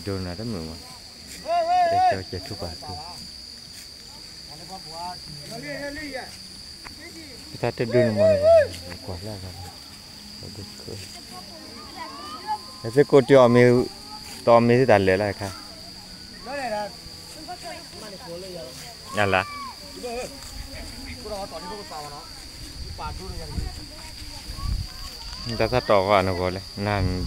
ဒိနၤတမုာ်မး, ကဲထူပာ်ခု, တၢ်တဒုန့ၣ်မး, ကွၢ်လၢ, သကိးတအီၣ်မ့ၤ, တအီၣ်မ့ၤသ့ၣ်တၢ်လၢာ်လၢအခါ, လၢ တၢ်သးတီၢ်ဃီအနဂီၢ်လၢ, နၤန့ၣ်,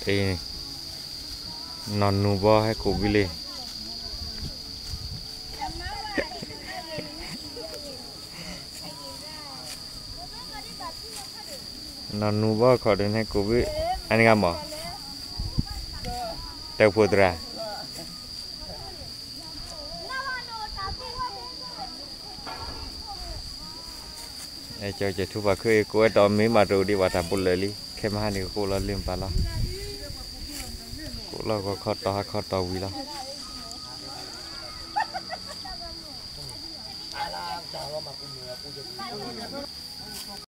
နီၢ်နူဘီဟဲကိးဘုလံ, နီၢ်နူဘီခီၣ်ဒုးန့ၣ်ဟဲကိးဘု, အန့ၣ်ဂ့ၤမး, တၢ်ဖိသရၣ် အဲၣ်ကၠီကဲၤထူပာ်ခုအံၤ ကိးဝဲတအီၣ်မ့ၤမးတအိၣ်ဒံးဘၣ် တၢ်ဘိးလၢာ်လံ ခဲမဟါန့ၣ်ကကိးလီၤလၢပၢ်လီၤ, ကိးလီၤဂီၤခီတီၤဟါခီတီၤဝံၤလီၤ.